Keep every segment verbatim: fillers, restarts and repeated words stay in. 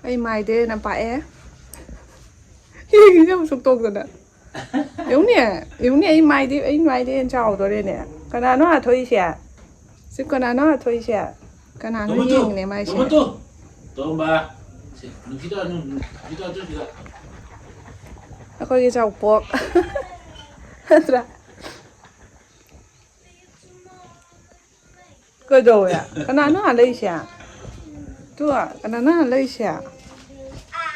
ꯑꯩ ꯃꯥꯏꯗ ꯍꯦꯟꯅ ꯄꯥꯛꯑꯦ꯫ ꯌꯦꯡꯉꯤꯁꯦ ꯑꯃꯨꯛ ꯁꯨꯛꯇꯣꯛꯇꯅ꯫ ꯌꯦꯡꯉꯨꯅꯦ, ꯌꯦꯡꯉꯨꯅꯦ, ꯑꯩ ꯃꯥꯏꯗꯤ, ꯑꯩ ꯃꯥꯏꯗꯤ ꯍꯦꯟꯅ ꯆꯥꯎꯗꯣꯔꯦꯅꯦ꯫ ꯀꯅꯥꯅꯣ ꯍꯥꯊꯣꯛꯏꯁꯦ? ꯁꯤ ꯀꯅꯥꯅꯣ ꯍꯥꯊꯣꯛꯏꯁꯦ? ꯀꯅꯥꯅꯣ ꯇꯣꯃꯥꯇꯣ, ꯌꯦꯡꯉꯤꯅꯦ ꯃꯥꯏꯁꯦ? ꯇꯣꯃꯥꯇꯣ, ꯇꯣꯝꯕ꯫ ꯁꯤ, ꯅꯨꯡꯁꯤꯠꯇꯣ, ꯅꯨꯡ-, ꯅꯨꯡꯁꯤꯠꯇꯣ ꯍꯥꯊꯣꯛꯏꯁꯤꯗ꯫ ꯑꯩꯈꯣꯏꯒꯤ ꯆꯥꯎꯄꯣꯛ꯫ ꯅꯠꯇ꯭ꯔꯥ? ꯀꯩꯗꯧꯋꯦ? ꯀꯅꯥꯅꯣ ꯍꯥꯜꯂꯛꯏꯁꯦ? ꯇꯨ, ꯀꯅꯥꯅꯣ ꯍꯥꯜꯂꯛꯏꯁꯦ?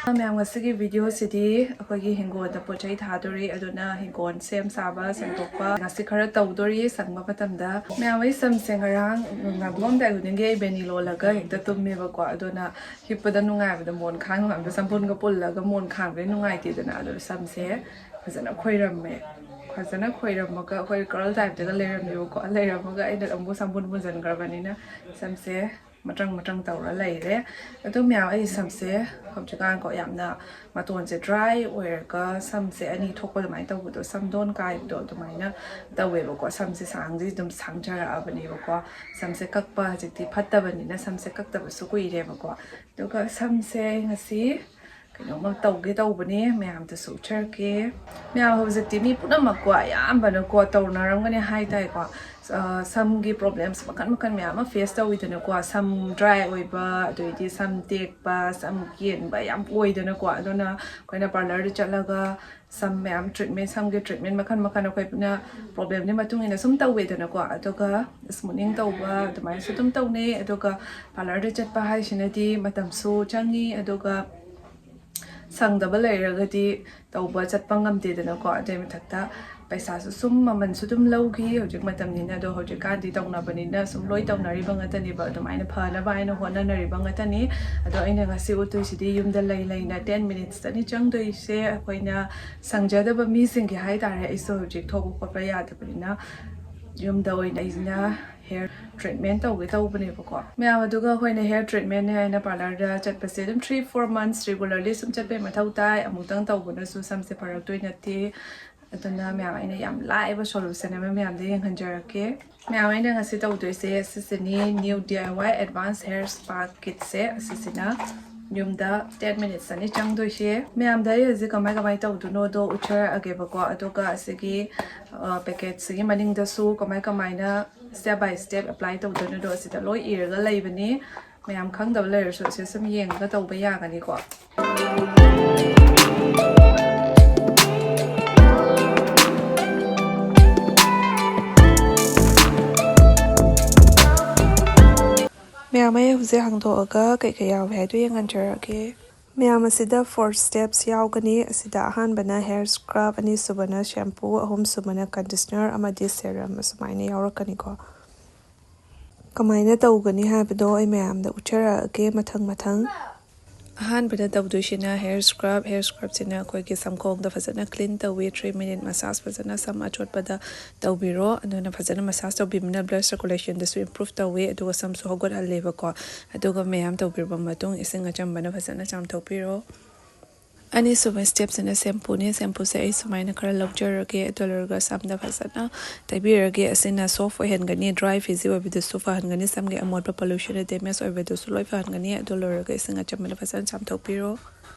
ꯃꯌꯥꯝ, ꯉꯁꯤꯒꯤ ꯚꯤꯗꯤꯑꯣꯁꯤꯗꯤ ꯑꯩꯈꯣꯏꯒꯤ ꯍꯤꯡꯒꯣꯜꯗ ꯄꯣꯠ ꯆꯩ ꯊꯥꯗꯣꯔꯤ, ꯑꯗꯨꯅ ꯍꯤꯡꯒꯣꯜ ꯁꯦꯝ ꯁꯥꯕ, ꯁꯦꯡꯗꯣꯛꯄ ꯉꯁꯤ ꯈꯔ ꯇꯧꯗꯣꯔꯤ ꯁꯪꯕ ꯃꯇꯝꯗ꯫ ꯃꯌꯥꯝ, ꯑꯩ ꯁꯝꯁꯦ ꯉꯔꯥꯡ ꯅꯨꯡꯗꯥꯡ ꯇꯨꯝꯃꯝꯗꯥꯏ ꯈꯨꯗꯤꯡꯒꯤ ꯑꯩ ꯕꯦꯅꯤ ꯂꯣꯜꯂꯒ ꯍꯦꯛꯇ ꯇꯨꯝꯃꯦꯕꯀꯣ, ꯑꯗꯨꯅ ꯍꯤꯞꯄꯗ ꯅꯨꯡꯉꯥꯏꯕꯗꯣ, ꯃꯣꯟ ꯈꯥꯡ ꯅꯨꯡꯉꯥꯏꯕꯗꯣ, ꯁꯝꯄꯨꯟꯒ ꯄꯨꯜꯂꯒ ꯃꯣꯟ ꯈꯥꯡꯕꯗꯤ ꯅꯨꯡꯉꯥꯏꯇꯦꯗꯅ, ꯑꯗꯣ ꯁꯝꯁꯦ ꯐꯖꯅ ꯈꯣꯏꯔꯝꯃꯦ꯫ ꯐꯖꯅ ꯈꯣꯏꯔꯝꯃꯒ ꯑꯩꯈꯣꯏ ꯀꯔꯜ ꯇꯥꯏꯞꯇꯒ ꯂꯩꯔꯝꯃꯦꯕꯀꯣ꯫ ꯂꯩꯔꯝꯃꯒ ꯑꯩꯅ ꯑꯃꯨꯛ ꯁꯝꯄꯨꯟ ꯄꯨꯟꯁꯤꯟꯈ꯭ꯔꯕꯅꯤꯅ ꯁꯝꯁꯦ ꯃꯇ꯭ꯔꯪ ꯃꯇ꯭ꯔꯪ ꯇꯧꯔ ꯂꯩꯔꯦ꯫ ꯑꯗꯣ ꯃꯌꯥꯝ, ꯑꯩ ꯁꯝꯁꯦ ꯍꯧꯖꯤꯛꯀꯥꯟꯀꯣ ꯌꯥꯝꯅ ꯃꯇꯣꯟꯁꯦ ꯗ꯭ꯔꯥꯏ ꯑꯣꯏꯔꯒ ꯁꯝꯁꯦ ꯑꯅꯤ ꯊꯣꯛꯄ ꯑꯗꯨꯃꯥꯏꯅ ꯇꯧꯕꯗꯣ, ꯁꯝꯗꯣꯟ ꯀꯥꯏꯕꯗꯣ ꯑꯗꯨꯃꯥꯏꯅ ꯇꯧꯋꯦꯕꯀꯣ꯫ ꯁꯝꯁꯦ ꯁꯥꯡꯗꯤ ꯑꯗꯨꯝ ꯁꯥꯡꯊꯔꯛꯑꯕꯅꯦꯕꯀꯣ꯫ ꯁꯝꯁꯦ ꯀꯛꯄ ꯍꯧꯖꯤꯛꯇꯤ ꯐꯠꯇꯕꯅꯤꯅ ꯁꯝꯁꯦ ꯀꯛꯇꯕꯁꯨ ꯀꯨꯏꯔꯦꯕꯀꯣ꯫ ꯑꯗꯨꯒ ꯁꯝꯁꯦ ꯑꯩ ꯉꯁꯤ ꯀꯩꯅꯣꯝꯃ ꯇꯧꯒꯦ ꯇꯧꯕꯅꯦ, ꯃꯌꯥꯝꯗꯁꯨ ꯎꯠꯆꯔꯛꯀꯦ꯫ ꯃꯌꯥꯝ, ꯍꯧꯖꯤꯛꯇꯤ ꯃꯤ ꯄꯨꯝꯅꯃꯛꯀꯣ, ꯑꯌꯥꯝꯕꯅꯀꯣ ꯇꯧꯅꯔꯝꯒꯅꯤ ꯍꯥꯏ ꯇꯥꯏꯀꯣ꯫ ꯑ, ꯁꯝꯒꯤ ꯄ꯭ꯔꯣꯕ꯭ꯂꯦꯝꯁ ꯃꯈꯜ ꯃꯈꯜ ꯃꯌꯥꯝ ꯑꯃ ꯐꯦꯁ ꯇꯧꯋꯤꯗꯅꯀꯣ꯫ ꯁꯝ ꯗ꯭ꯔꯥꯏ ꯑꯣꯏꯕ, ꯑꯗꯩꯗꯤ ꯁꯝ ꯇꯦꯛꯄ, ꯁꯝ ꯀꯦꯟꯕ ꯌꯥꯝ ꯑꯣꯏꯗꯅꯀꯣ꯫ ꯑꯗꯨꯅ ꯑꯩꯈꯣꯏꯅ ꯄꯥꯔꯂꯔꯗ ꯆꯠꯂꯒ ꯁꯝ ꯃꯌꯥꯝ ꯇ꯭ꯔꯤꯠꯃꯦꯟ, ꯁꯝꯒꯤ ꯇ꯭ꯔꯤꯠꯃꯦꯟ ꯃꯈꯜ ꯃꯈꯜ ꯑꯩꯈꯣꯏꯅ ꯄ꯭ꯔꯣꯕ꯭ꯂꯦꯝꯗꯨꯒꯤ ꯃꯇꯨꯡ ꯏꯟꯅ ꯁꯨꯝ ꯇꯧꯋꯦꯗꯅꯀꯣ꯫ ꯑꯗꯨꯒ ꯁ꯭ꯃꯨꯠꯅꯤꯡ ꯇꯧꯕ ꯑꯗꯨꯃꯥꯏꯅꯁꯨ ꯑꯗꯨꯝ ꯇꯧꯅꯩ꯫ ꯑꯗꯨꯒ ꯄꯥꯔꯂꯔꯗ ꯆꯠꯄ ꯍꯥꯏꯁꯤꯅꯗꯤ ꯃꯇꯝꯁꯨ ꯆꯪꯉꯤ, ꯑꯗꯨꯒ ꯁꯪꯗꯕ ꯂꯩꯔꯒꯗꯤ ꯇꯧꯕ ꯆꯠꯄ ꯉꯝꯗꯦꯗꯅꯀꯣ꯫ ꯑꯗꯨꯏ ꯃꯊꯛꯇ ꯄꯩꯁꯥꯁꯨ ꯁꯨꯝ ꯃꯃꯜꯁꯨ ꯑꯗꯨꯝ ꯂꯧꯈꯤ ꯍꯧꯖꯤꯛ ꯃꯇꯝꯅꯤꯅ, ꯑꯗꯣ ꯍꯧꯖꯤꯛꯀꯥꯟꯗꯤ ꯇꯧꯅꯕꯅꯤꯅ ꯁꯨꯝ ꯂꯣꯏ ꯇꯧꯅꯔꯤꯕ ꯉꯥꯛꯇꯅꯦꯕ, ꯑꯗꯨꯃꯥꯏꯅ ꯐꯅꯕ ꯍꯥꯏꯅ ꯍꯣꯠꯅꯅꯔꯤꯕ ꯉꯥꯛꯇꯅꯤ꯫ ꯑꯗꯣ ꯑꯩꯅ ꯉꯁꯤ ꯎꯠꯇꯣꯏꯁꯤꯗꯤ ꯌꯨꯝꯗ ꯂꯩ ꯂꯩꯅ ten minutes ꯇꯅꯤ ꯆꯪꯗꯣꯏꯁꯦ꯫ ꯑꯩꯈꯣꯏꯅ ꯁꯪꯖꯗꯕ ꯃꯤꯁꯤꯡꯒꯤ ꯍꯥꯏꯇꯥꯔꯦ, ꯑꯩꯁꯨ ꯍꯧꯖꯤꯛ ꯊꯣꯛꯄ ꯈꯣꯠꯄ ꯌꯥꯗꯕꯅꯤꯅ ꯌꯨꯝꯗ ꯑꯣꯏꯅ ꯑꯩꯁꯤꯅ ꯍꯦꯌꯔ ꯇ꯭ꯔꯤꯠꯃꯦꯟ ꯇꯧꯒꯦ ꯇꯧꯕꯅꯦꯕꯀꯣ꯫ ꯃꯌꯥꯝ, ꯑꯗꯨꯒ ꯑꯩꯈꯣꯏꯅ ꯍꯦꯌꯔ ꯇ꯭ꯔꯤꯠꯃꯦꯟꯅꯦ ꯍꯥꯏꯅ ꯄꯥꯔꯂꯔꯗ ꯆꯠꯄꯁꯦ ꯑꯗꯨꯝ three four months regularly ꯁꯨꯝ ꯆꯠꯄꯩ ꯃꯊꯧ ꯇꯥꯏ꯫ ꯑꯃꯨꯛꯇꯪ ꯇꯧꯕꯅꯁꯨ ꯁꯝꯁꯦ ꯐꯔꯛꯇꯣꯏ ꯅꯠꯇꯦ꯫ ꯑꯗꯨꯅ ꯃꯌꯥꯝ, ꯑꯩꯅ ꯌꯥꯝ ꯂꯥꯏꯕ ꯁꯣꯂꯨꯁꯟ ꯑꯃ ꯃꯌꯥꯝꯗ ꯌꯦꯡꯍꯟꯖꯔꯛꯀꯦ꯫ ꯃꯌꯥꯝ, ꯑꯩꯅ ꯉꯁꯤ ꯇꯧꯗꯣꯏꯁꯦ ꯑꯁꯤꯁꯤꯅꯤ, New D I Y Advanced Hair Spa Kitꯁꯦ꯫ ꯑꯁꯤꯁꯤꯅ ꯌꯨꯝꯗ ten minutes ꯑꯅꯤ ꯆꯪꯗꯣꯏꯁꯦ꯫ ꯃꯌꯥꯝꯗ ꯑꯩ ꯍꯧꯖꯤꯛ ꯀꯃꯥꯏ ꯀꯃꯥꯏ ꯇꯧꯗꯣꯏꯅꯣꯗꯣ ꯎꯠꯆꯔꯛꯑꯒꯦꯕꯀꯣ꯫ ꯑꯗꯨꯒ ꯑꯁꯤꯒꯤ ꯄꯦꯀꯦꯠꯁꯤꯒꯤ ꯃꯅꯤꯡꯗꯁꯨ ꯀꯃꯥꯏ ꯀꯃꯥꯏꯅ step by step apply ꯇꯧꯗꯣꯏꯅꯣꯗꯣ ꯑꯁꯤꯗ ꯂꯣꯏ ꯏꯔꯒ ꯂꯩꯕꯅꯤ꯫ ꯃꯌꯥꯝ ꯈꯪꯗꯕ ꯂꯩꯔꯁꯨ ꯑꯁꯤ ꯁꯨꯝ ꯌꯦꯡꯉꯒ ꯇꯧꯕ ꯌꯥꯒꯅꯤꯀꯣ꯫ ꯃꯌꯥꯝ, ꯑꯩ ꯍꯧꯖꯤꯛ ꯍꯥꯡꯗꯣꯛꯑꯒ ꯀꯩꯀꯩ ꯌꯥꯎꯋꯦ ꯍꯥꯏꯗꯣ ꯌꯦꯡꯍꯟꯖꯔꯛꯑꯒꯦ꯫ ꯃꯌꯥꯝ, ꯑꯁꯤꯗ four steps ꯌꯥꯎꯒꯅꯤ꯫ ꯑꯁꯤꯗ ꯑꯍꯥꯟꯕꯅ hair scrub, ꯑꯅꯤꯁꯨꯕꯅ shampoo, ꯑꯍꯨꯝꯁꯨꯕꯅ conditioner ꯑꯃꯗꯤ serum, ꯑꯁꯨꯃꯥꯏꯅ ꯌꯥꯎꯔꯛꯀꯅꯤꯀꯣ꯫ ꯀꯃꯥꯏꯅ ꯇꯧꯒꯅꯤ ꯍꯥꯏꯕꯗꯣ ꯑꯩ ꯃꯌꯥꯝꯗ ꯎꯠꯆꯔꯛꯑꯒꯦ ꯃꯊꯪ ꯃꯊꯪ꯫ ꯑꯍꯥꯟꯕꯗ ꯇꯧꯗꯣꯏꯁꯤꯅ hair scrub꯫ Hair scrubꯁꯤꯅ ꯑꯩꯈꯣꯏꯒꯤ ꯁꯝꯈꯣꯡꯗ ꯐꯖꯅ clean ꯇꯧꯋꯤ꯫ Three minute massage ꯐꯖꯅ ꯁꯝ ꯑꯆꯣꯠꯄꯗ ꯇꯧꯕꯤꯔꯣ꯫ ꯑꯗꯨꯅ ꯐꯖꯅ massage ꯇꯧꯕꯤꯕꯅ blood circulationꯗꯁꯨ improve ꯇꯧꯋꯤ, ꯑꯗꯨꯒ ꯁꯝꯁꯨ ꯍꯧꯒꯠꯍꯜꯂꯦꯕꯀꯣ꯫ ꯑꯗꯨꯒ ꯃꯌꯥꯝ ꯇꯧꯕꯤꯔꯕ ꯃꯇꯨꯡ ꯏꯁꯤꯡ ꯑꯆꯝꯕꯅ ꯐꯖꯅ ꯆꯥꯝꯊꯣꯛꯄꯤꯔꯣ꯫ ꯑꯅꯤꯁꯨꯕ stepꯁꯤꯅ shampooꯅꯦ꯫ Shampooꯁꯦ ꯑꯩ ꯁꯨꯃꯥꯏꯅ ꯈꯔ ꯂꯧꯖꯔꯒꯦ, ꯑꯗꯨ ꯂꯣꯏꯔꯒ ꯁꯝꯗ ꯐꯖꯅ ꯇꯩꯕꯤꯔꯒꯦ꯫ ꯑꯁꯤꯅ soft ꯑꯣꯏꯍꯟꯒꯅꯤ, dry frizzy ꯑꯣꯏꯕꯗꯨꯁꯨ ꯐꯍꯟꯒꯅꯤ, ꯁꯝꯒꯤ ꯑꯃꯣꯠꯄ pollution damage ꯑꯣꯏꯕꯗꯨꯁꯨ ꯂꯣꯏ ꯐꯍꯟꯒꯅꯤ꯫ ꯑꯗꯨ ꯂꯣꯏꯔꯒ ꯏꯁꯤꯡ ꯑꯆꯝꯕꯅ ꯐꯖꯅ ꯆꯥꯝꯊꯣꯛꯄꯤꯔꯣ꯫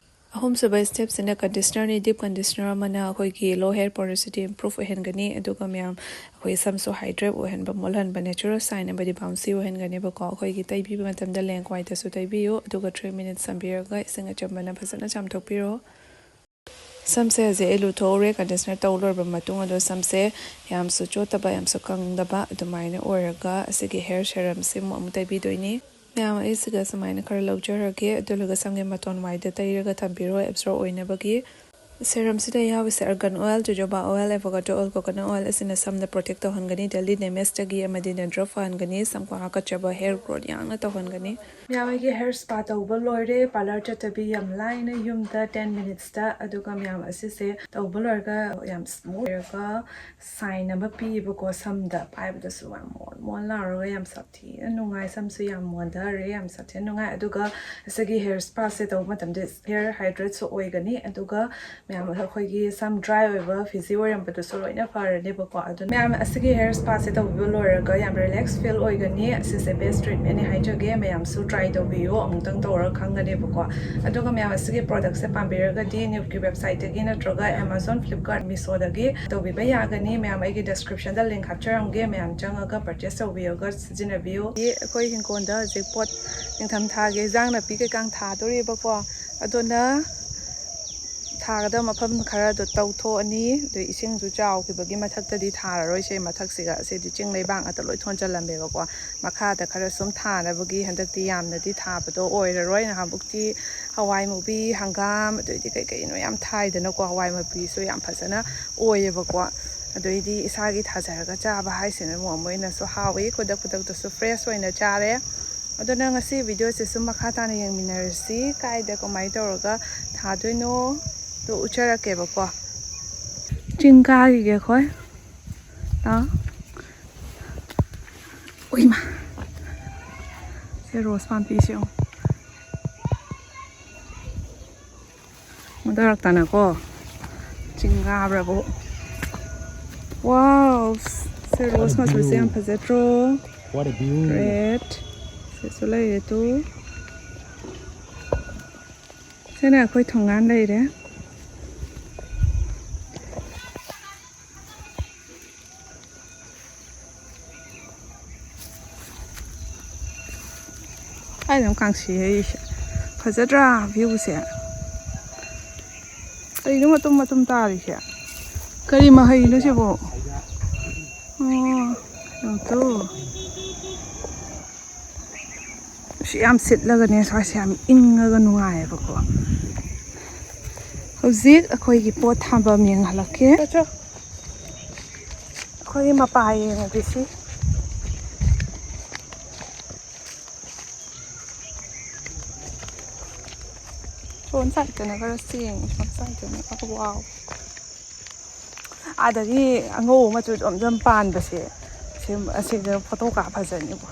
ꯑꯍꯨꯝꯁꯨꯕ stepꯁꯤꯅ conditionerꯅꯤ꯫ Deep conditioner ꯑꯃꯅ ꯑꯩꯈꯣꯏꯒꯤ low hair porosity improve ꯑꯣꯏꯍꯟꯒꯅꯤ, ꯑꯗꯨꯒ ꯃꯌꯥꯝ ꯑꯩꯈꯣꯏ ꯁꯝꯁꯨ hydrate ꯑꯣꯏꯍꯟꯕ, ꯃꯣꯜꯍꯟꯕ, natural shine ꯑꯃꯗꯤ bouncy ꯑꯣꯏꯍꯟꯒꯅꯦꯕꯀꯣ꯫ ꯑꯩꯈꯣꯏꯒꯤ ꯇꯩꯕꯤꯕ ꯃꯇꯝꯗ ꯂꯦꯡ ꯀ꯭ꯋꯥꯏꯗꯁꯨ ꯇꯩꯕꯤꯌꯨ, ꯑꯗꯨꯒ three minutes ꯊꯝꯕꯤꯔꯒ ꯏꯁꯤꯡ ꯑꯆꯝꯕꯅ ꯐꯖꯅ ꯆꯥꯝꯊꯣꯛꯄꯤꯔꯣ꯫ ꯁꯝꯁꯦ ꯍꯧꯖꯤꯛ ꯑꯩ ꯂꯨꯊꯣꯛꯎꯔꯦ꯫ Conditioner ꯇꯧ ꯂꯣꯏꯔꯕ ꯃꯇꯨꯡ ꯑꯗꯣ ꯁꯝꯁꯦ ꯌꯥꯝꯁꯨ ꯆꯣꯠꯇꯕ, ꯌꯥꯝꯁꯨ ꯀꯪꯗꯕ, ꯑꯗꯨꯃꯥꯏꯅ ꯑꯣꯏꯔꯒ ꯑꯁꯤꯒꯤ hair serumꯁꯤꯃꯨꯛ ꯑꯃꯨꯛ ꯇꯩꯕꯤꯗꯣꯏꯅꯤ꯫ ꯃꯌꯥꯝ, ꯑꯩ ꯁꯤꯗ ꯁꯨꯃꯥꯏꯅ ꯈꯔ ꯂꯧꯖꯔꯒꯦ, ꯑꯗꯨ ꯂꯣꯏꯔꯒ ꯁꯝꯒꯤ ꯃꯇꯣꯟ ꯋꯥꯏꯗ ꯇꯩꯔꯒ ꯊꯝꯕꯤꯔꯣ, absorb ꯑꯣꯏꯅꯕꯒꯤ꯫ Serumꯁꯤꯗ ꯌꯥꯎꯔꯤꯁꯦ argan oil, jojoba oil, avocado oil, coconut oil ꯑꯁꯤꯅ ꯁꯝꯗ protect ꯇꯧꯍꯟꯒꯅꯤ, daily damageꯇꯒꯤ ꯑꯃꯗꯤ dandruff ꯐꯍꯟꯒꯅꯤ, ꯁꯝ ꯈꯣꯡ ꯍꯥꯀꯠꯆꯕ, hair growth ꯌꯥꯡꯅ ꯇꯧꯍꯟꯒꯅꯤ꯫ ꯃꯌꯥꯝ, ꯑꯩꯒꯤ hair spa ꯇꯧꯕ ꯂꯣꯏꯔꯦ꯫ Parlour ꯆꯠꯇꯕꯤ ꯌꯥꯝ ꯂꯥꯏꯅ ꯌꯨꯝꯗ ten minutesꯇ꯫ ꯑꯗꯨꯒ ꯃꯌꯥꯝ, ꯑꯁꯤꯁꯦ ꯇꯧꯕ ꯂꯣꯏꯔꯒ ꯌꯥꯝ smooth ꯑꯣꯏꯔꯒ shine ꯑꯃ ꯄꯤꯌꯦꯕꯀꯣ ꯁꯝꯗ꯫ ꯄꯥꯏꯕꯗꯁꯨ ꯌꯥꯝ ꯃꯣꯟ ꯃꯣꯟ ꯂꯥꯎꯔꯒ ꯌꯥꯝ ꯁꯥꯊꯤꯅ ꯅꯨꯡꯉꯥꯏ꯫ ꯁꯝꯁꯨ ꯌꯥꯝ ꯃꯣꯟꯊꯔꯦ, ꯌꯥꯝ ꯁꯥꯊꯤꯅ ꯅꯨꯡꯉꯥꯏ꯫ ꯑꯗꯨꯒ ꯑꯁꯤꯒꯤ hair spaꯁꯦ ꯇꯧꯕ ꯃꯇꯝꯗ hair hydrateꯁꯨ ꯑꯣꯏꯒꯅꯤ꯫ ꯑꯗꯨꯒ ꯃꯌꯥꯝ ꯑꯩꯈꯣꯏꯒꯤ ꯁꯝ ꯗ꯭ꯔꯥꯏ ꯑꯣꯏꯕ ꯐꯤꯖꯤ ꯑꯣꯏꯔꯝꯕꯗꯨꯁꯨ ꯂꯣꯏꯅ ꯐꯔꯅꯦꯕꯀꯣ꯫ ꯑꯗꯨꯅ ꯃꯌꯥꯝ ꯑꯁꯤꯒꯤ ꯍꯦꯌꯔ ꯁ꯭ꯄꯥꯁꯦ ꯇꯧꯕꯤꯕ ꯂꯣꯏꯔꯒ ꯌꯥꯝ ꯔꯤꯂꯦꯛꯁ ꯐꯤꯜ ꯑꯣꯏꯒꯅꯤ꯫ ꯑꯁꯤꯁꯦ ꯕꯦꯁ ꯇ꯭ꯔꯤꯠꯃꯦꯟꯅꯤ ꯍꯥꯏꯖꯒꯦ꯫ ꯃꯌꯥꯝꯁꯨ ꯇ꯭ꯔꯥꯏ ꯇꯧꯕꯤꯌꯣ, ꯑꯃꯨꯛꯇꯪ ꯇꯧꯔꯒ ꯈꯪꯒꯅꯦꯕꯀꯣ꯫ ꯑꯗꯨꯒ ꯃꯌꯥꯝ ꯑꯁꯤꯒꯤ ꯄ꯭ꯔꯣꯗꯛꯁꯦ ꯄꯥꯝꯕꯤꯔꯒꯗꯤ ꯅ꯭ꯌꯨꯕꯀꯤ ꯋꯦꯕꯁꯥꯏꯠꯇꯒꯤ ꯅꯠꯇ꯭ꯔꯒ ꯑꯦꯃꯥꯖꯣꯟ, ꯐ꯭ꯂꯤꯞꯀꯥꯔꯠ, ꯃꯤꯁꯣꯗꯒꯤ ꯇꯧꯕꯤꯕ ꯌꯥꯒꯅꯤ꯫ ꯃꯌꯥꯝ ꯑꯩꯒꯤ ꯗꯤꯁꯀ꯭ꯔꯤꯞꯁꯟꯗ ꯂꯤꯡꯛ ꯍꯥꯞꯆꯔꯝꯒꯦ, ꯃꯌꯥꯝ ꯆꯪꯉꯒ ꯄꯔꯆꯦꯁ ꯇꯧꯕꯤꯔꯒ ꯁꯤꯖꯤꯟꯅꯕꯤꯌꯨ꯫ ꯑꯩꯈꯣꯏ ꯍꯤꯡꯒꯣꯜꯗ ꯍꯧꯖꯤꯛ ꯄꯣꯠ ꯅꯤꯡꯊꯝꯊꯥꯒꯤ ꯏꯟꯖꯥꯡ ꯅꯥꯄꯤ ꯀꯩꯀꯥ ꯊꯥꯗꯣꯔꯤꯕꯀꯣ꯫ ꯑꯗꯨꯅ ꯊꯥꯒꯗꯕ ꯃꯐꯝ ꯈꯔꯗꯣ ꯇꯧꯊꯣꯛꯑꯅꯤ꯫ ꯑꯗꯨ ꯏꯁꯤꯡꯁꯨ ꯆꯥꯎꯈꯤꯕꯒꯤ ꯃꯊꯛꯇꯗꯤ ꯊꯥꯔꯔꯣꯏꯁꯦ꯫ ꯃꯊꯛꯁꯤꯒ ꯑꯁꯤꯗꯤ ꯆꯤꯡ ꯂꯩꯕꯥꯛ ꯉꯥꯛꯇ ꯂꯣꯏ ꯊꯣꯟꯖꯜꯂꯝꯃꯦꯕꯀꯣ꯫ ꯃꯈꯥꯗ ꯈꯔ ꯁꯨꯝ ꯊꯥꯅꯕꯒꯤ ꯍꯟꯗꯛꯇꯤ ꯌꯥꯝꯅꯗꯤ ꯊꯥꯕꯗꯣ ꯑꯣꯏꯔꯔꯣꯏ꯫ ꯅꯍꯥꯟꯃꯨꯛꯇꯤ ꯍꯋꯥꯏ ꯃꯨꯕꯤ, ꯍꯪꯒꯥꯝ, ꯑꯗꯩꯗꯤ ꯀꯩ ꯀꯩꯅꯣ ꯌꯥꯝ ꯊꯥꯏꯗꯅꯀꯣ꯫ ꯍꯋꯥꯏ ꯃꯨꯕꯤꯁꯨ ꯌꯥꯝ ꯐꯖꯅ ꯑꯣꯏꯌꯦꯕꯀꯣ꯫ ꯑꯗꯩꯗꯤ ꯏꯁꯥꯒꯤ ꯊꯥꯖꯔꯒ ꯆꯥꯕ ꯍꯥꯏꯁꯤꯅ ꯑꯃꯨꯛ ꯑꯃꯨꯛ ꯍꯦꯟꯅꯁꯨ ꯍꯥꯎꯏ꯫ ꯈꯨꯗꯛ ꯈꯨꯗꯛꯇꯁꯨ ꯐ꯭ꯔꯦꯁ ꯑꯣꯏꯅ ꯆꯥꯔꯦ꯫ ꯑꯗꯨꯅ ꯉꯁꯤ ꯚꯤꯗꯤꯑꯣꯁꯦ ꯁꯨꯝ ꯃꯈꯥ ꯇꯥꯅ ꯌꯦꯡꯃꯤꯟꯅꯔꯁꯤ꯫ ꯀꯥꯏꯗ ꯀꯃꯥꯏꯅ ꯇꯧꯔꯒ ꯊꯥꯗꯣꯏꯅꯣ ꯑꯗꯨ ꯎꯠꯆꯔꯛꯀꯦꯕꯀꯣ꯫ ꯆꯤꯡ ꯀꯥꯈꯤꯒꯦ ꯑꯩꯈꯣꯏ꯫ ꯂꯥꯛꯑꯣ꯫ ꯎꯏꯃꯥ! ꯁꯦ ꯔꯣꯁ ꯄꯥꯝꯕꯤꯁꯦ ꯌꯦꯡꯉꯣ꯫ ꯑꯣꯟꯊꯔꯛꯇꯅꯀꯣ꯫ ꯆꯤꯡ ꯀꯥꯕ꯭ꯔꯕꯨ꯫ ꯋꯥꯎ! ꯁꯦ ꯔꯣꯁ ꯃꯆꯨꯁꯦ ꯌꯥꯝ ꯐꯖꯗ꯭ꯔꯣ? What a view! ꯔꯦꯠ꯫ ꯁꯤꯁꯨ ꯂꯩꯔꯦ ꯇꯨ꯫ ꯁꯤꯅ ꯑꯩꯈꯣꯏ ꯊꯣꯡꯒꯥꯟ ꯂꯩꯔꯦ꯫ ꯑꯩ ꯑꯗꯨꯝ ꯀꯥꯡꯁꯤ ꯍꯩꯔꯤꯁꯦ꯫ ꯐꯖꯗ꯭ꯔꯥ ꯚ꯭ꯌꯨꯁꯦ? ꯀꯩꯅꯣ ꯃꯇꯨꯝ ꯃꯇꯨꯝ ꯇꯥꯔꯤꯁꯦ? ꯀꯔꯤ ꯃꯍꯩꯅꯣ ꯁꯤꯕꯣ? ꯑꯣ, ꯌꯦꯡꯉꯨ ꯇꯨ꯫ ꯅꯨꯡꯁꯤꯠ ꯌꯥꯝ ꯁꯤꯠꯂꯒꯅꯦ, ꯁ꯭ꯋꯥꯏꯁꯦ ꯌꯥꯝ ꯏꯪꯉꯒ ꯅꯨꯡꯉꯥꯏꯌꯦꯕꯀꯣ꯫ ꯍꯧꯖꯤꯛ ꯑꯩꯈꯣꯏꯒꯤ ꯄꯣꯠ ꯊꯥꯐꯝ ꯌꯦꯡꯍꯜꯂꯛꯀꯦ꯫ ꯑꯩꯈꯣꯏꯒꯤ ꯃꯄꯥ ꯌꯦꯡꯉꯒꯦ ꯁꯤ꯫ ꯁꯣꯝ ꯁꯥꯏꯠꯇꯅ ꯈꯔ ꯁꯦꯡꯉꯤ, ꯁꯣꯝ ꯁꯥꯏꯠꯇꯅ ꯈꯔ ꯋꯥꯎ꯫ ꯑꯥꯗꯒꯤ ꯑꯉꯧꯕ ꯃꯆꯨ ꯖꯣꯝ ꯖꯣꯝ ꯄꯥꯟꯕꯁꯦ, ꯁꯤ, ꯑꯁꯤꯗ ꯐꯣꯇꯣ ꯀꯥꯞ ꯐꯖꯅꯤꯕꯣ꯫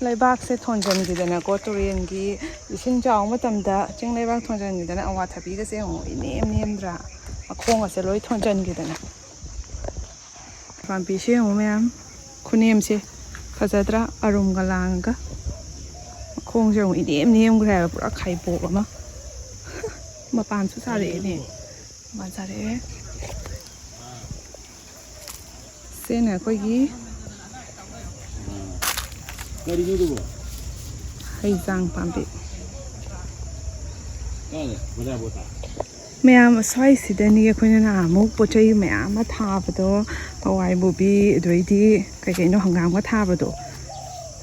ꯂꯩꯕꯥꯛꯁꯦ ꯊꯣꯟꯖꯤꯟꯈꯤꯗꯅꯀꯣ, ꯇꯨꯔꯦꯟꯒꯤ ꯏꯁꯤꯡ ꯆꯥꯎꯕ ꯃꯇꯝꯗ ꯆꯤꯡ ꯂꯩꯕꯥꯛ ꯊꯣꯟꯖꯤꯟꯈꯤꯗꯅ ꯑꯋꯥꯊꯕꯤꯒꯁꯦ ꯑꯃꯨꯛ ꯏꯅꯦꯝ ꯅꯦꯝꯗ꯭ꯔꯥ? ꯃꯈꯣꯡꯒꯁꯦ ꯂꯣꯏ ꯊꯣꯟꯖꯤꯟꯈꯤꯗꯅ꯫ ꯄꯥꯝꯕꯤꯁꯦ ꯌꯦꯡꯉꯨ ꯃꯌꯥꯝ, ꯈꯨꯅꯦꯝꯁꯦ ꯐꯖꯗ꯭ꯔꯥ? ꯑꯔꯨꯝꯒ ꯂꯥꯡꯉꯒ ꯃꯈꯣꯡꯁꯦ ꯑꯃꯨꯛ ꯏꯅꯦꯝ ꯅꯦꯝꯈ꯭ꯔꯦ ꯍꯥꯏꯕ, ꯄꯨꯔꯥ ꯈꯥꯏꯕꯣꯛ ꯑꯃ꯫ ꯃꯄꯥꯟꯁꯨ ꯁꯥꯔꯛꯑꯦꯅꯦ, ꯃꯄꯥꯟ ꯁꯥꯔꯛꯑꯦ꯫ ꯁꯤꯅ ꯑꯩꯈꯣꯏꯒꯤ ꯀꯔꯤꯅꯣ ꯑꯗꯨꯕꯣ? ꯍꯩꯖꯥꯡ ꯄꯥꯝꯕꯤ꯫ ꯀꯥꯏꯗ? ꯕꯖꯥꯔ ꯕꯣꯠꯇ? ꯃꯌꯥꯝ, ꯑꯁ꯭ꯋꯥꯏꯁꯤꯗꯅꯤ ꯑꯩꯈꯣꯏꯅ ꯅꯍꯥꯟꯃꯨꯛ ꯄꯣꯠ ꯆꯩ ꯃꯌꯥꯝ ꯑꯃ ꯊꯥꯕꯗꯣ, ꯍꯋꯥꯏ ꯃꯨꯕꯤ, ꯑꯗꯩꯗꯤ ꯀꯩ ꯀꯩꯅꯣ, ꯍꯪꯒꯥꯝꯒ ꯊꯥꯕꯗꯣ꯫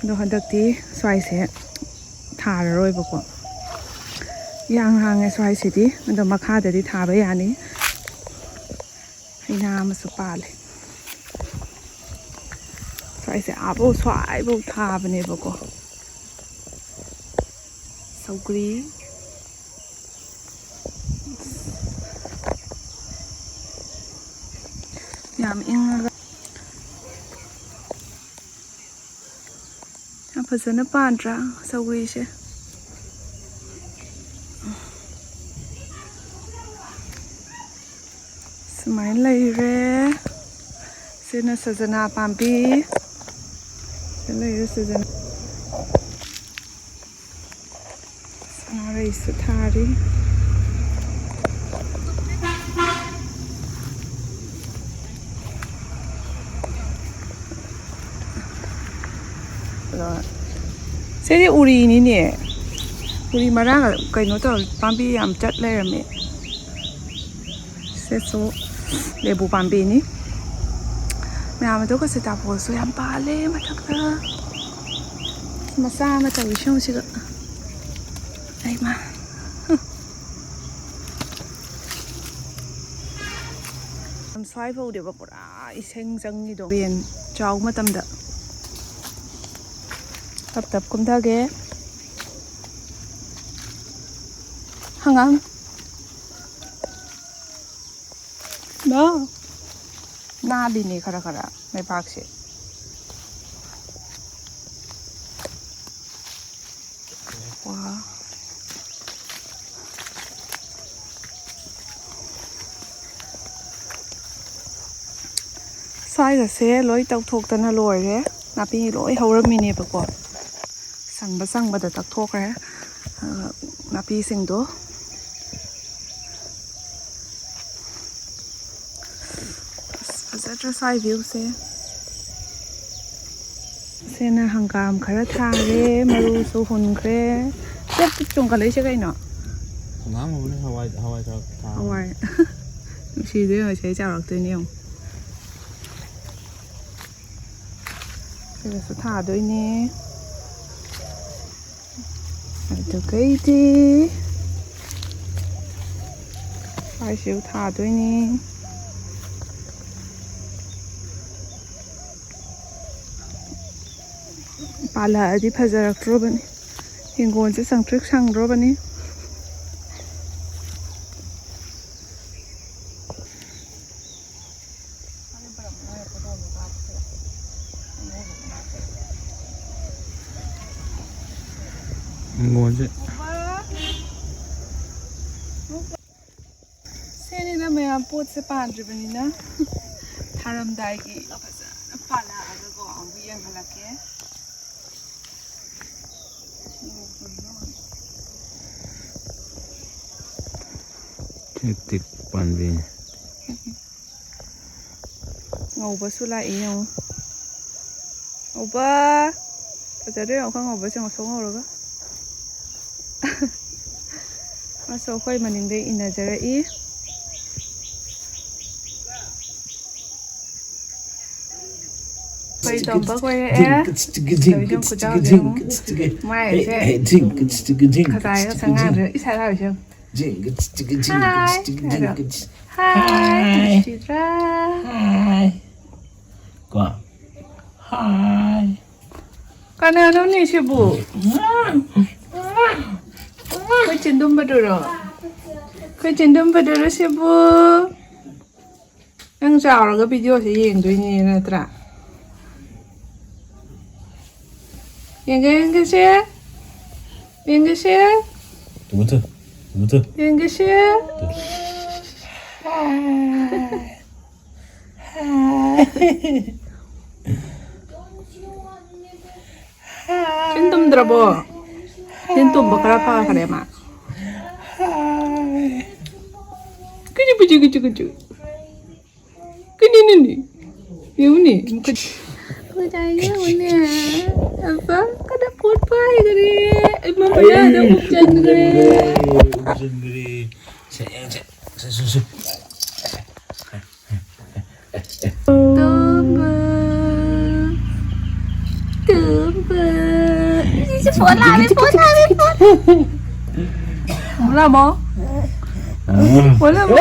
ꯑꯗꯣ ꯍꯟꯗꯛꯇꯤ ꯁ꯭ꯋꯥꯏꯁꯦ ꯊꯥꯔꯔꯣꯏꯕꯀꯣ꯫ ꯏꯍꯥꯡ ꯍꯥꯡꯉꯦ ꯁ꯭ꯋꯥꯏꯁꯤꯗꯤ, ꯑꯗꯣ ꯃꯈꯥꯗꯗꯤ ꯊꯥꯕ ꯌꯥꯅꯤ꯫ ꯍꯩꯅꯥ ꯑꯃꯁꯨ ꯄꯥꯜꯂꯦ꯫ ꯁ꯭ꯋꯥꯏꯁꯦ ꯑꯥꯕꯧ, ꯁ꯭ꯋꯥꯏꯕꯧ ꯊꯥꯕꯅꯦꯕꯀꯣ꯫ ꯁꯧꯒ꯭ꯔꯤ꯫ ꯌꯥꯝ ꯏꯪꯉꯒ꯫ ꯌꯥꯝ ꯐꯖꯅ ꯄꯥꯟꯗ꯭ꯔꯥ ꯁꯧꯒ꯭ꯔꯤꯁꯦ? ꯁꯨꯃꯥꯏꯅ ꯂꯩꯔꯦ꯫ ꯁꯤꯅ ꯁꯖꯅꯥ ꯄꯥꯝꯕꯤ꯫ ꯁꯤ ꯂꯩꯔꯦ ꯁꯖꯅꯥ꯫ ꯁꯅꯥꯔꯩꯁꯨ ꯊꯥꯔꯤ꯫ ꯑꯗꯣ ꯁꯤꯗꯤ ꯎꯔꯤꯅꯤꯅꯦ꯫ ꯎꯔꯤ ꯃꯔꯥꯡ ꯀꯩꯅꯣ ꯇꯧꯔ ꯄꯥꯝꯕꯤ ꯌꯥꯝ ꯆꯠ ꯂꯩꯔꯝꯃꯦ꯫ ꯁꯤꯁꯨ ꯂꯦꯕꯨ ꯄꯥꯝꯕꯤꯅꯤ꯫ ꯃꯌꯥꯝ ꯑꯗꯨꯒ ꯁꯤꯇꯥꯕꯣꯜꯁꯨ ꯌꯥꯝ ꯄꯥꯜꯂꯦ ꯃꯊꯛꯇ꯫ ꯃꯆꯥ ꯑꯃ ꯇꯧꯔꯤ ꯁꯤꯒ꯫ ꯑꯩꯃ꯫ ꯌꯥꯝ ꯁ꯭ꯋꯥꯏ ꯐꯧꯗꯦꯕ, ꯄꯨꯔꯥ ꯏꯁꯤꯡ ꯆꯪꯉꯤꯗꯣ꯫ ꯔꯦꯟ ꯆꯥꯎ ꯃꯇꯝꯗ꯫ ꯇꯞ ꯇꯞ ꯀꯨꯝꯊꯒꯦ꯫ ꯍꯪꯒꯥꯝ꯫ ꯅꯣ꯫ ꯅꯥꯜꯂꯤꯅꯦ ꯈꯔ ꯈꯔ ꯂꯩꯕꯥꯛꯁꯦ꯫ ꯋꯥ꯫ ꯁ꯭ꯋꯥꯏꯒꯁꯦ ꯂꯣꯏ ꯇꯧꯊꯣꯛꯇꯅ ꯂꯣꯏꯔꯦ꯫ ꯅꯥꯄꯤ ꯂꯣꯏ ꯍꯧꯔꯝꯃꯤꯅꯦꯕꯀꯣ꯫ ꯁꯪꯕ ꯁꯪꯕꯗ ꯇꯛꯊꯣꯛꯈ꯭ꯔꯦ, ꯑ, ꯅꯥꯄꯤꯁꯤꯡꯗꯣ꯫ ꯑꯁ, ꯐꯖꯗ꯭ꯔꯥ ꯁ꯭ꯋꯥꯏ viewꯁꯦ? ꯁꯤꯅ ꯍꯪꯒꯥꯝ ꯈꯔ ꯊꯥꯔꯦ, ꯃꯔꯨꯁꯨ ꯍꯨꯟꯈ꯭ꯔꯦ꯫ ꯆꯞ ꯆꯞ ꯆꯣꯡꯈꯠꯂꯛꯏꯁꯦ ꯀꯩꯅꯣ? ꯍꯪꯒꯥꯝ ꯍꯧꯕꯅꯦ, ꯍꯋꯥꯏ, ꯍꯋꯥꯏ ꯈꯔ ꯊꯥ꯫ ꯍꯋꯥꯏ꯫ ꯅꯨꯡꯁꯤꯗꯣꯏ ꯉꯁꯤ ꯆꯥꯎꯔꯛꯇꯣꯏꯅꯦ ꯌꯦꯡꯉꯨ꯫ ꯁꯤꯗꯁꯨ ꯊꯥꯗꯣꯏꯅꯦ꯫ ꯑꯗꯨꯒꯩꯗꯤ ꯁ꯭ꯋꯥꯏꯁꯤꯁꯨ ꯊꯥꯗꯣꯏꯅꯤ꯫ ꯄꯥꯜꯂꯛꯑꯗꯤ ꯐꯖꯔꯛꯇ꯭ꯔꯣꯕꯅꯤ꯫ ꯍꯤꯡꯒꯣꯜꯁꯦ ꯁꯪꯇ꯭ꯔꯤꯛ ꯁꯪꯗ꯭ꯔꯣꯕꯅꯤ꯫ ꯍꯤꯡꯒꯣꯜꯁꯦ꯫ ꯁꯤꯅꯤꯅ ꯃꯌꯥꯝ ꯄꯣꯠꯁꯦ ꯄꯥꯟꯗ꯭ꯔꯤꯕꯅꯤꯅ ꯊꯥꯔꯝꯗꯥꯏꯒꯤ ꯐꯖꯅ ꯄꯥꯜꯂꯛꯑꯒꯀꯣ ꯑꯃꯨꯛ ꯌꯦꯡꯍꯜꯂꯛꯀꯦ꯫ ꯇꯤꯛ ꯇꯤꯛ ꯄꯥꯟꯕꯤ꯫ ꯉꯧꯕꯁꯨ ꯂꯥꯛꯏ ꯌꯦꯡꯉꯨ꯫ ꯉꯧꯕ! ꯐꯖꯗ꯭ꯔꯣ ꯌꯦꯡꯉꯨ, ꯑꯩꯈꯣꯏ ꯉꯧꯕꯁꯦ ꯉꯧꯁꯣꯛ ꯉꯧꯔꯒ꯫ ꯃꯥꯁꯨ ꯑꯩꯈꯣꯏ ꯃꯅꯤꯡꯗꯩ ꯏꯟꯅꯖꯔꯛꯏ꯫ ꯑꯩꯈꯣꯏ ꯇꯣꯝꯕ ꯀꯣꯏꯔꯛꯑꯦ꯫ ꯇꯧꯔꯤꯁꯦ ꯌꯦꯡꯉꯨ, ꯈꯨꯗꯥꯎꯁꯦ ꯌꯦꯡꯉꯨ꯫ ꯃꯥꯏꯁꯦ ꯈꯖꯥꯏꯒ ꯁꯪꯒꯥꯗ꯭ꯔꯦ꯫ ꯏꯁꯥ ꯂꯥꯎꯔꯤꯁꯦ ꯌꯦꯡꯉꯨ꯫ ꯍꯥꯏ ꯍꯥꯏꯔꯣ꯫ ꯍꯥꯏ, ꯍꯥꯏ꯫ ꯅꯨꯡꯁꯤꯗ꯭ꯔꯥ? ꯍꯥꯏ꯫ ꯀꯣ꯫ ꯍꯥꯏ꯫ ꯀꯅꯥꯅꯣꯅꯦ ꯁꯤꯕꯨ? ꯑꯩꯈꯣꯏ ꯆꯤꯟꯗꯨꯝꯕꯗꯨꯔꯣ? ꯑꯩꯈꯣꯏ ꯆꯤꯟꯗꯨꯝꯕꯗꯨꯔꯣ ꯁꯤꯕꯨ? ꯅꯪ ꯆꯥꯎꯔꯒ videoꯁꯦ ꯌꯦꯡꯗꯣꯏꯅꯦ ꯅꯠꯇ꯭ꯔꯥ? ꯌꯦꯡꯒꯦ, ꯌꯦꯡꯒꯦꯁꯦ꯫ ꯌꯦꯡꯒꯦꯁꯦ꯫ ꯇꯨꯝꯃꯨ ꯇꯨ꯫ ꯇꯨꯝꯃꯨ ꯇꯨ꯫ ꯌꯦꯡꯒꯦꯁꯦ꯫ ꯇꯨ꯫ ꯍꯥꯏ꯫ ꯍꯥꯏ꯫ ꯆꯤꯟ ꯇꯨꯝꯗ꯭ꯔꯕꯣ? ꯆꯤꯟ ꯇꯨꯝꯕ ꯈꯔ ꯐꯈ꯭ꯔꯦ ꯃꯥ꯫ ꯍꯥꯏ꯫ ꯀꯨꯆꯨ, ꯀꯨꯆꯨ, ꯀꯨꯆꯨ, ꯀꯨꯆꯨ꯫ ꯀꯩꯅꯣꯅꯦ? ꯌꯦꯡꯉꯨꯅꯦ꯫ ꯃꯈꯨꯠ꯫ ꯃꯈꯨꯠ ꯌꯦꯡꯉꯨꯅꯦ꯫ ꯑꯕ, ꯀꯗꯥ ꯄꯣꯠ ꯄꯥꯏꯈ꯭ꯔꯦ? ꯑꯩ ꯃꯃꯥ ꯌꯥꯗ ꯎꯞꯁꯟꯈ꯭ꯔꯦ꯫ ꯎꯞꯁꯟꯈ꯭ꯔꯦ꯫ ꯁꯦ, ꯁꯦ, ꯁꯦ, ꯁꯦ, ꯁꯦ꯫ ꯇꯣꯝꯕ꯫ ꯇꯣꯝꯕ꯫ ꯏꯁꯦ ꯐꯣꯟ ꯂꯥꯛꯑꯦ, ꯐꯣꯟ ꯂꯥꯛꯑꯦ, ꯐꯣꯟ꯫ ꯃꯨꯂꯥꯃꯣ꯫ ꯃꯨꯂꯥꯃꯣ꯫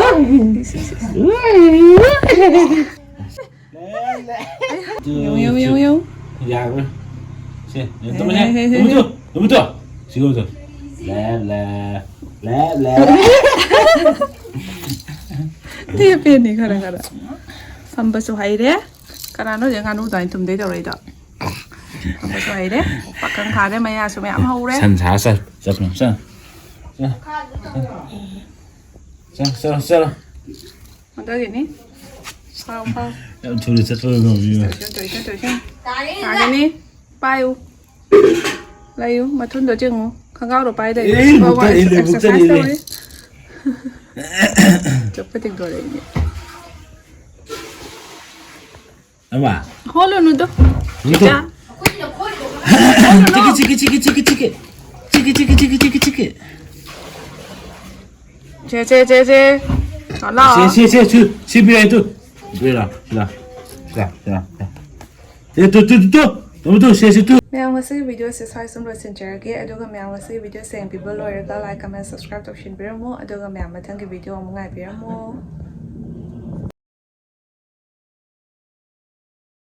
ꯌꯦꯡꯉꯨ, ꯌꯦꯡꯉꯨ, ꯌꯦꯡꯉꯨ, ꯌꯦꯡꯉꯨ꯫ ꯌꯥꯔꯣꯏ꯫ ꯁꯦ, ꯇꯨꯝꯃꯨ, ꯁꯦ꯫ ꯍꯦ, ꯍꯦ, ꯍꯦ, ꯇꯨꯝꯃꯨ ꯍꯦ꯫ ꯆꯣ, ꯇꯨꯝꯃꯨ ꯆꯣ꯫ ꯁꯤꯒ ꯇꯨ꯫ ꯂꯦꯞ, ꯂꯦꯞ, ꯂꯦꯞ, ꯂꯦꯞ꯫ ꯂꯦꯞꯄꯦꯅꯦ ꯈꯔ ꯈꯔ꯫ ꯐꯝꯕꯁꯨ ꯍꯩꯔꯦ꯫ ꯀꯅꯥꯅꯣ ꯍꯧꯖꯤꯛ ꯉꯥꯅꯨ ꯑꯗꯨꯃꯥꯏꯅ ꯇꯨꯝꯗꯣꯏ ꯇꯧꯔꯛꯏꯗꯣ? ꯐꯝꯕꯁꯨ ꯍꯩꯔꯦ꯫ ꯄꯥꯈꯪ ꯐꯥꯔꯦ, ꯃꯌꯥꯁꯨ ꯃꯌꯥꯝ ꯍꯧꯔꯦ꯫ ꯁꯟ ꯁꯥ ꯆꯠ-, ꯆꯠꯂꯣ, ꯆꯠꯂꯣ꯫ ꯆꯠꯂꯣ, ꯆꯠꯂꯣ, ꯆꯠꯂꯣ꯫ ꯑꯗꯨꯒꯤꯅꯤ꯫ ꯐꯥꯎ, ꯐꯥꯎ꯫ ꯌꯥꯝ ꯊꯨꯅ ꯆꯠꯄ ꯉꯝꯃꯤ꯫ ꯇꯧꯏꯁꯦ, ꯇꯧꯏꯁꯦ, ꯇꯧꯏꯁꯦ꯫ ꯇꯥꯒꯤꯅꯤ꯫ ꯄꯥꯏꯌꯨ꯫ ꯂꯩꯌꯨ꯫ ꯃꯊꯨꯟꯗꯣ ꯆꯤꯡꯉꯨ꯫ ꯈꯪꯒꯥꯎꯗꯣ ꯄꯥꯏ ꯂꯩꯌꯨ꯫ ꯑꯦ, ꯕꯕꯥ ꯕꯨꯛꯇ ꯏꯜꯂꯦ, ꯕꯨꯛꯇ exercise ꯏꯜꯂꯦ꯫ ꯇꯧꯔꯤ꯫ ꯆꯠꯄ ꯇꯤꯡꯊꯣꯔꯛꯏꯅꯦ꯫ ꯑꯃ꯫ ꯍꯣꯜꯂꯨꯅꯨꯗꯣ꯫ ꯍꯣꯜꯂꯨꯅꯨ꯫ ꯆꯤꯆꯥ꯫ ꯆꯤꯛꯀꯤ, ꯆꯤꯛꯀꯤ, ꯆꯤꯛꯀꯤ, ꯆꯤꯛꯀꯤ, ꯆꯤꯛꯀꯤ꯫ ꯆꯤꯛꯀꯤ, ꯆꯤꯛꯀꯤ, ꯆꯤꯛꯀꯤ, ꯆꯤꯛꯀꯤ, ꯆꯤꯛꯀꯤ꯫ ꯁꯦ, ꯁꯦ, ꯁꯦ, ꯁꯦ꯫ ꯂꯥꯛꯑꯣ꯫ ꯁꯦ, ꯁꯦ, ꯁꯦ, ꯁꯨ-, ꯁꯤ ꯄꯤꯔꯛꯑꯦ ꯇꯨ꯫ ꯄꯤꯔꯛꯑꯣ, ꯁꯤꯗ꯫ ꯁꯤꯗ, ꯁꯤꯗ, ꯁꯤꯗ꯫ ꯁꯦ, ꯇꯨ, ꯇꯨ, ꯇꯨ, ꯇꯨ꯫ ꯇꯨ, ꯇꯨ, ꯁꯦ, ꯁꯦ, ꯇꯨ꯫ ꯃꯌꯥꯝ, ꯉꯁꯤꯒꯤ video ꯁꯦ ꯁ꯭ꯋꯥꯏ ꯁꯨꯝ ꯂꯣꯏꯁꯤꯟꯖꯔꯒꯦ꯫ ꯑꯗꯨꯒ ꯃꯌꯥꯝ, ꯉꯁꯤꯒꯤ video ꯁꯦ ꯌꯦꯡꯕꯤꯕ ꯂꯣꯏꯔꯒ like, comment, subscribe ꯇꯧꯁꯤꯟꯕꯤꯔꯝꯃꯣ꯫ ꯑꯗꯨꯒ ꯃꯌꯥꯝ, ꯃꯊꯪꯒꯤ video ꯑꯃꯨꯛ ꯉꯥꯏꯕꯤꯔꯝꯃꯣ꯫